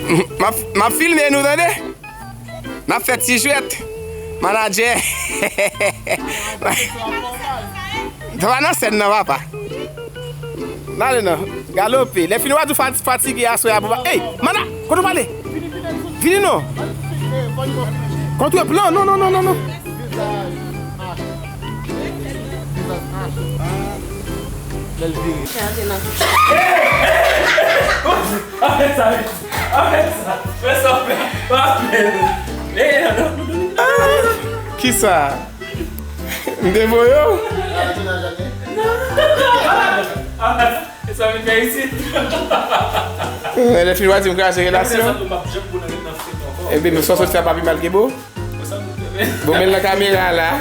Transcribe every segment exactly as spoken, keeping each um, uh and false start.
M ap, m ap filme nou, tande. N ap fè ti jwèt. Manadjè. Sa pa nan sèn nan, papa. N ale non. Galope. Lè fini, w a di w fat-, fatige aswè a pou pa. Ey, Mana, kote w prale? Vini non. Kontre plan. Non, non, non, non, non. Lè l vire. Arrête ça, arrête ça. Fè sa, fè. Pa fè. Kisa? M te voye w? Sa vin fè isit. Lè fini, w a di m kraze relasyon. Epi, nou sa sot fè pa pi mal ke bo. Bon, men nan kamera la.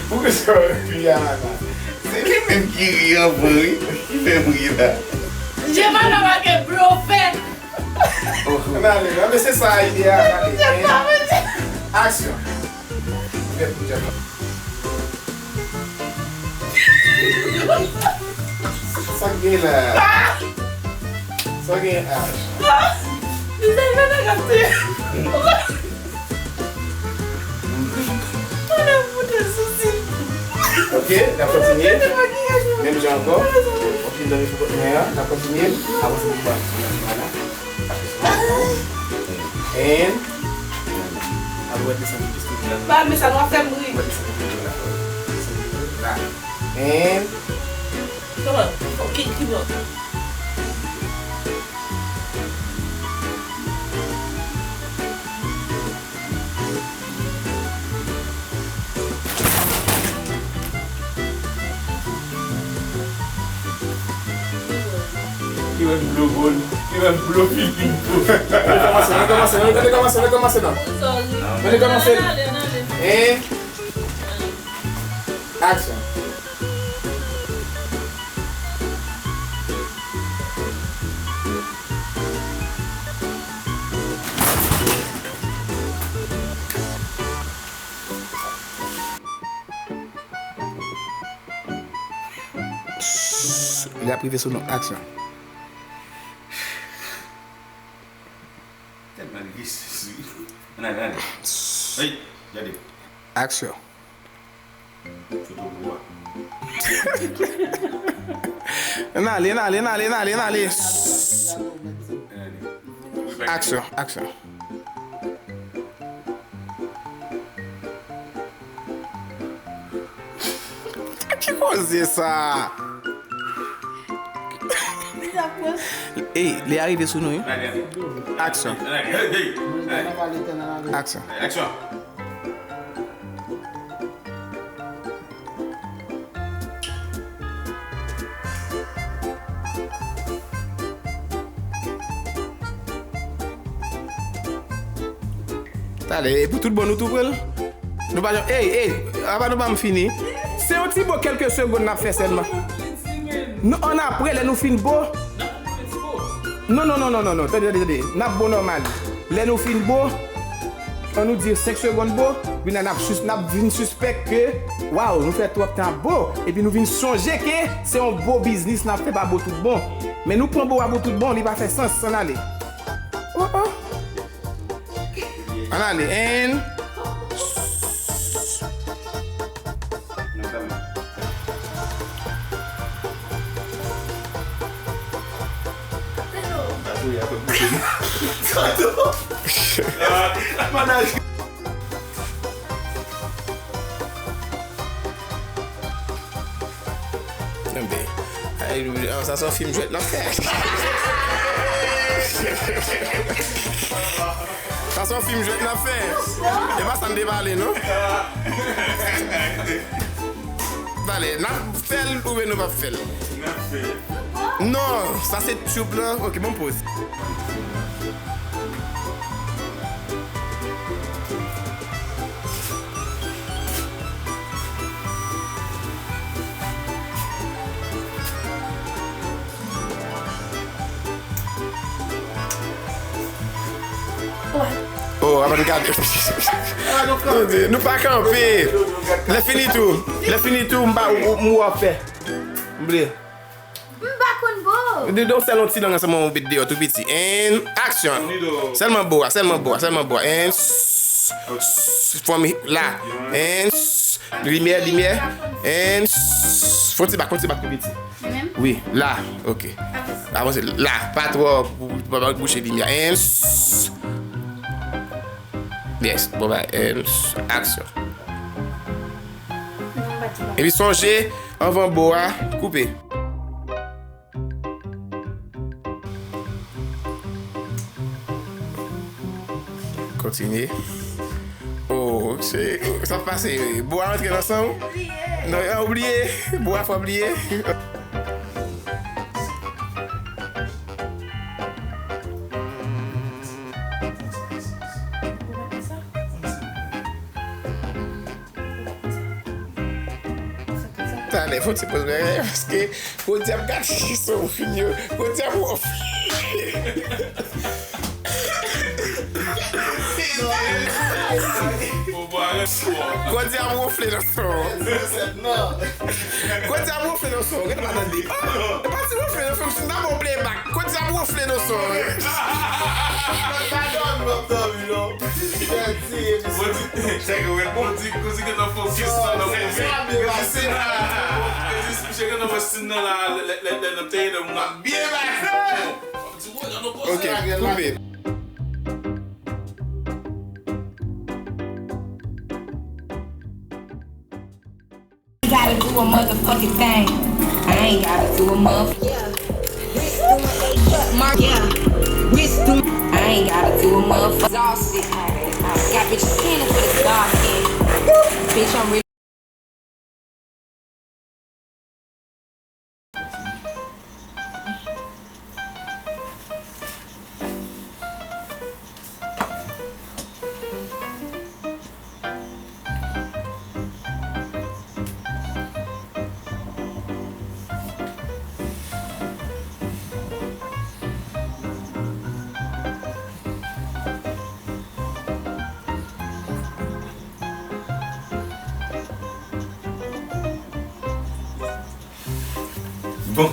Poukisa w ri a la? Se li menm ki ri anvan, wi. Ki fè m ri la? Je pa nan make blofè. Ann ale, non, men se sa ide a, ann ale. Aksyon. Fè pou djab la. Sa k gen la? Sa k gen, Ash? Vizaj mwen nan kapte. Mwen nan fout sou sil. Ok, n ap kontinye. Menm jan ankò. Ok, nan fou kòt mwen an, n ap kontinye. Avanse pou bak. And. Al wè desann plis tou la. Pa, men sa nou ap fè m ri. Wè desann plis tou la. Desann plis tou la. And. Kòman? Ok, ki bò? Ki wè m blo bol, ki wè m blo figi m blo. Ann kòmanse, ann kòmanse, ann kòmanse, ann kòmanse, ann kòmanse non. Ann kòmanse. Ann ale, ann ale. En. Aksyon. Li ap rive sou nou. Aksyon. Tèlman li sezi. Ann ale, ann ale. Hey, gade. Aksyon. Foto pou wa. Ann ale, ann ale, ann ale, ann ale, ann ale. Aksyon, aksyon. Ki koze sa? Ey, li arive sou nou, wi. Aksyon. Aksyon. Aksyon. Talè, e pou tout bon nou tou pral? Nou pa janm, ey, ey, apa nou pa m fini? Se yon ti bo kèlke segonn n ap fè sèlman. Non, ann apre, lè nou fin bo. Non, non, non, non, non, non. Tande, tande, tande. N ap bo nòmal. Lè nou fin bo, ann nou di senk segonn bo, epi n ap sis-, n ap vin sispèk ke, waw, nou fè twòp tan ap bo. Epi nou vin sonje ke se yon bo biznis n ap fè, pa bo tout bon. Men nou pran bo a pou tout bon, li pa fè sans, ann ale. Oh, oh. Ann ale, en. Enben, ay, sa se yon fim jwèt n ap fè. Sa se yon fim jwèt n ap fè. E pa sa n te pale, non? Talè, n ap fè l oubyen nou p ap fè l? N ap fè l. Non, sa se tube lan. Ok, bon poz. Oh, avan n gade. Nou pa kanpe. Lè fini tou. Lè fini tou, m pa, m, m wè w ap fè. M bliye. M pa konn bo. Di, di w sèl yon ti lang ansanm yon bit deyò tou piti. And action. Sèlman bo a, sèlman bo a, sèlman bo a. And s-, s-, from la. And s-, limyè, limyè. And s-, fon ti bak, fon ti bak tou piti. Wi, la. Ok. Avanse. La. Pa twò bouche limyè. And s-, yes, bon bagay. And s-, action. Epi sonje, anvan bo a, koupe. Kontinye. Oh, se, sa pase. Bo a rantre nan san w? Non, ou bliye. Bo a fè w bliye. Talè, fò ti poz bagay, paske podyab gad chison ou fin yo. Podyab wonfle. Podyab wonfle nan son. Podyab wonfle nan son. Gade pa tande. Oh, e pa ti wonfle nan son, m fin nan bon playback. Kote sa wonfle nan son an? Mwen di, mwen di, kozi gen nan fokis nan, nan fokis. Kozi, misye gen nan fokis nan la, lè, lè, lè, lè, nan teye nan mwen. Byen pase! Ok, koupe. Gotta do a motherfucking thing. I ain't gotta do a motherfucking. Yeah. Wrist doing a shut mark. Yeah. Wrist doing. I ain't gotta do a motherfucking. Exhausted. Got bitches cannon for the dark end. Bitch, I'm ready. Bon.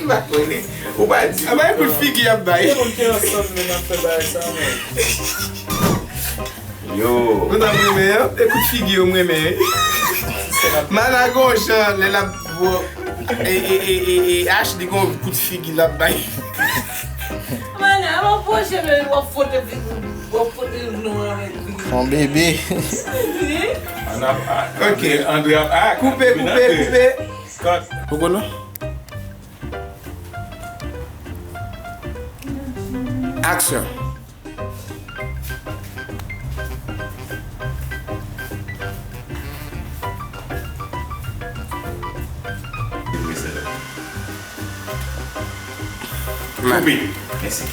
M pa konnen. Ou pa di. A, bay kout figi y ap bay. Yo. Ou ta renmen, hein? E kout figi yo m renmen, hein? Mana gon jan, lè l ap bo-, e, e, e, e, e, Ashley gon kout figi l ap bay. Mana, w ap pwoche men w ap fwote figi, w ap fwote non avèk figi. Mon bebe. Wi. An ap, a, ok. Andre, Andre ap, a, koupe, koupe, koupe. Cut. Ou konnen? Action. Koupe. Mèsi.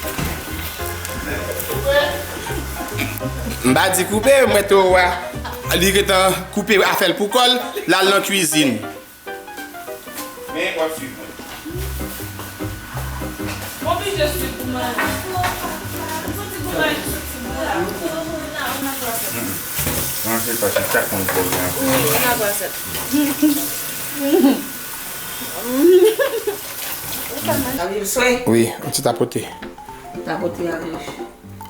M pa di koupe, m wè towo a. Li gentan koupe afè l pou kò l, l al nan kwizin. Men w ap swiv mwen. M oblije swiv ou, man. M santi gon bagay ki soti bò la. Mwen se pa se chak moun fò gen. Wi, ou nan gwa sèt. Wi, yon ti tapote. Tapote a rich.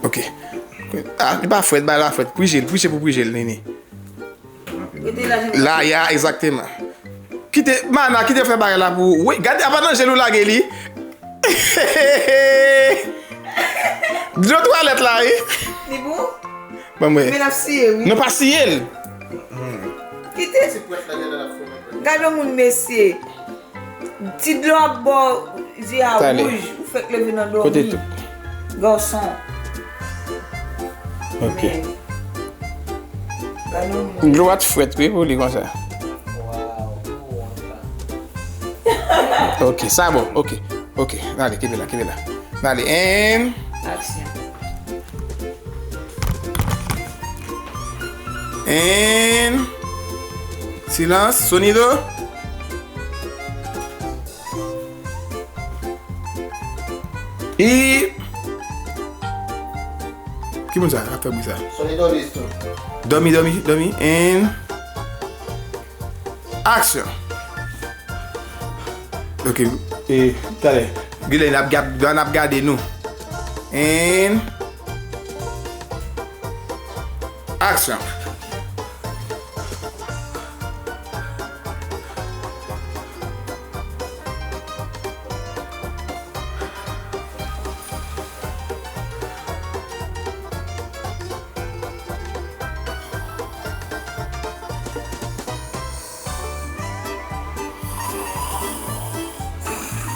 Ok. Ah, li pa frèt, bagay la frèt. Prije l, prije pou prije l, Nini. La, ya, egzakteman. Kite, Mana, kite fè bagay la pou ou. Wi, gade, apa nan je l ou lage li. Dlo twalèt la, wi. Li bon? Ban mwen. Men l ap siye, wi. Non, pa siye l. Kite. Gade yon moun, mesye. Ti dlo ap bò, je a wouj, ou fèk leve nan dòmi. Kote tou? Gason. Ok. Men, gade yon moun. Dlo a t frèt, wi, pou li konsa. Waw, ou wont la. Ok, sa bon. Ok, ok. N ale, kenbe la, kenbe la. N ale, and... Aksyon. And... Silans, sonido. E... Ki moun sa ap fè bri sa? Sonido Listo. Dòmi, dòmi, dòmi. And... Aksyon. Ok, e, talè. Gilè, n ap gad, n ap gade nou. And... Aksyon.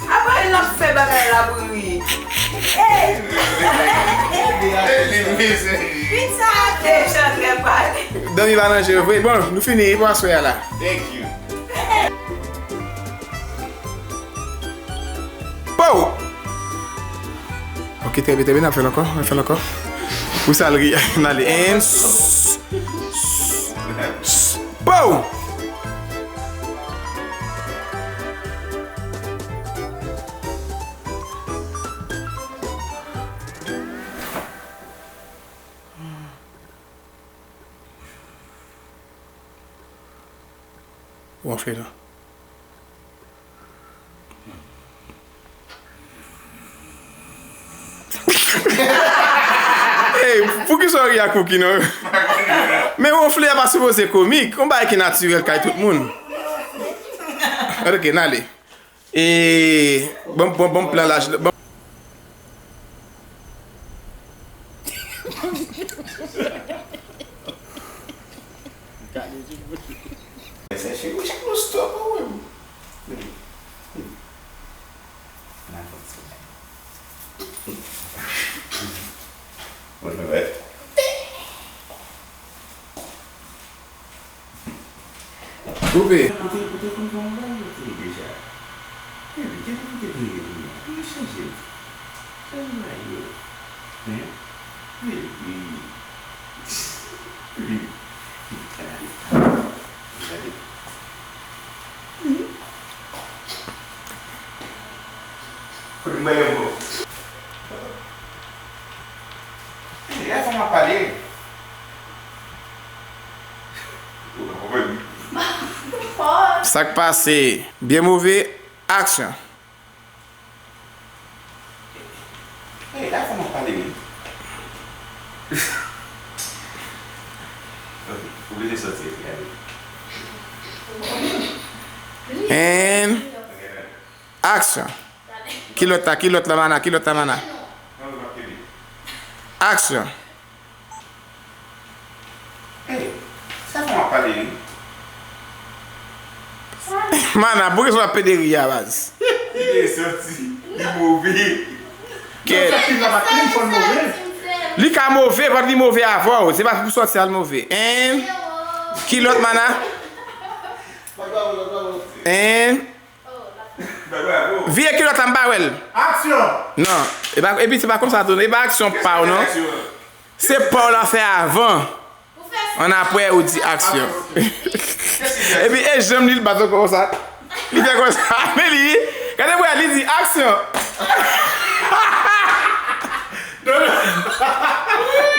Apa l ap fè bagay la pou ri? Ey! Ey, li mizè. Pizza ate chan trè pale. Dòmi pa nan je vre. Bon, nou fini pou aswè a la. Thank you. Pow! Ok, trè byen, trè byen, n ap fè l ankò, n ap fè l ankò. Pou sa l ri, n ale. And... Pow! Wonfle non. Ey, poukisa w ri ak Cookie non? Men wonfle a pa sipoze komik. Yon bagay ki natirèl kay tout moun. Ok, n ale. E, bon, bon, bon plan laj. Bon. Sa cheri, ou chak nou stop ou menm. Mwen fè wè. Koupe. Ou te, ou te konn fè yon bagay ou te deja. Baby, gade ou te priye pou mwen. Ou chanje. Chanje bagay yo. Hein? Baby. Baby. Gade. Gade. Kote mwen yo bon. Gade fò m ap pale. Sa k pase? Byen move, aksyon. Hey, la fò m ap pale wi. Ok, oblije soti epi ale. And aksyon. Kilòt la, kilòt la, mana, kilòt la, mana. Aksyon. Hey, sa fò m ap pale wi. Mana, poukisa w ap pede ri a, baz? Li te soti, li move. Kèt. Li ka move, but li move avè w. Se pa pou sòti a l move. And kilòt, mana. And vire kilòt la, m pa wè l. Aksyon! Non, e pa, epi se pa konsa tou, e pa aksyon pa w non. Se pa w la fè avan. An apre ou di aksyon. Epi e janm li l bat konsa. Li fè konsa, men li, gade bra li di aksyon.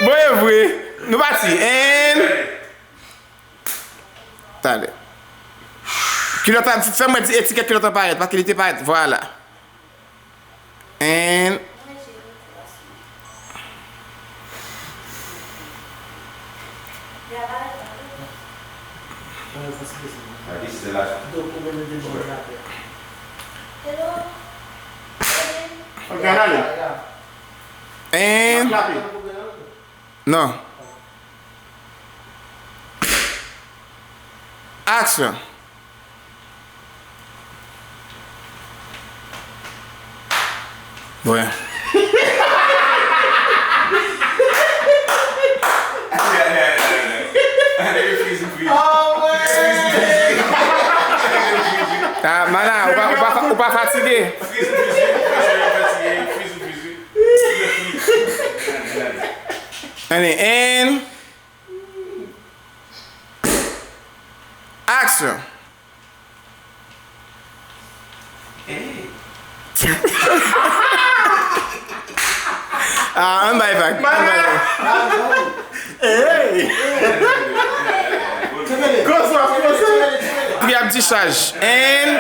Bon, e vre. Nou pati. And Talè. Kilòt la, fè mwen di etikèt kilòt la parèt, paske li te parèt. Vwala. And And Non. Aksyon. Bon. Ah, mana, ou pa, ou pa, ou pa fatige? Friz ou fizi, fatige, friz ou fizi. Allez, and action. Ah, ann bay vag. Ann bay vag. Hey! Kòmsa, kòmsa. Li ap dischaj. And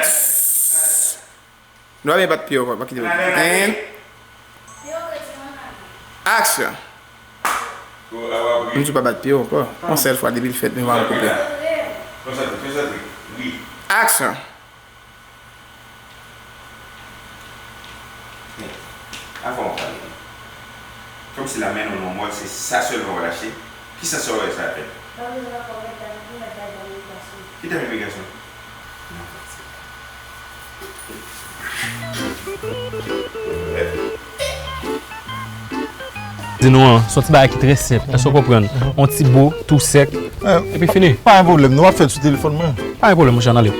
nou pa byen bat pye ankò, pa kite. And action. M di w pa bat pye w ankò. Yon sèl fwa depi l fèt, men pa koupe. Action. Avan w pale. Kòmsi l ap mennen w nan yon mòd, se sa sèlman w lache. Kisa sa w wè sa fè? Ki tèm imigrasyon? Di nou an, se yon ti bagay ki trè senp. Èske w konprann? Yon ti bo, tou sèk, epi fini. Pa gen pwoblèm, nou ap fè l sou telefòn mwen. Pa gen pwoblèm, monchè, ann ale.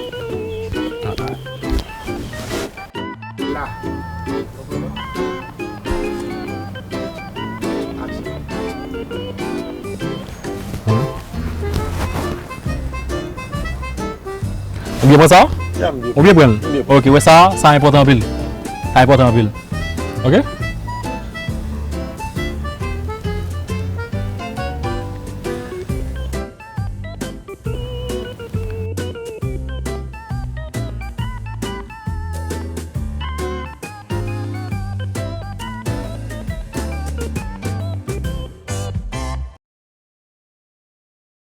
Ou byen pran sa? Ya, m byen. Ou byen pran l? M byen pran. Ok, wè sa, sa enpòtan anpil. Sa enpòtan anpil. Ok?